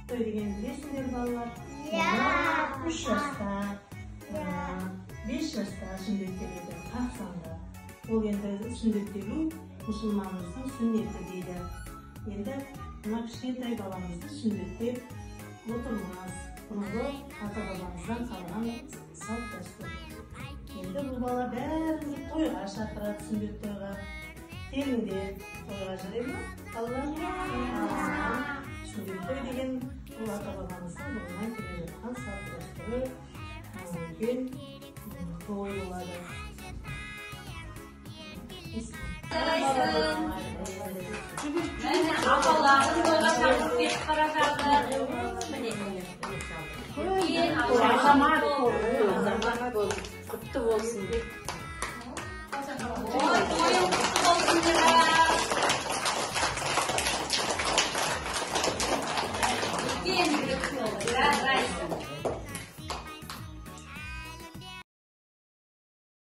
Той деген білесіңдер, балалар. Иә. 3 жаста, 5 жаста сүндеттеледі қақсаңда. Ол енді сүндеттелу мұсылманымыздың сүннеті дейді. Енді мына кішкентай баламызды сүндеттеп отырмыз. Бұрынғы ата-бабамыздан қалған салт дәстүр. Енді бұл бала бәрімізді тойға шақырады, сүндет тойға. Келіңдер, тойға жүре ме балалар? Сүндет той деген бұл ата-бабамыздың бұрыннан келе жатқан салт дәстүрі, үлкен той болады. Жарайсың. Міне, апаларың тойға шақырып кетіп бара жатыр. Міне. Үлкен Азамат бол. Азамат бол, құтты болсын. Ой, тойың құтты болсын, Мира.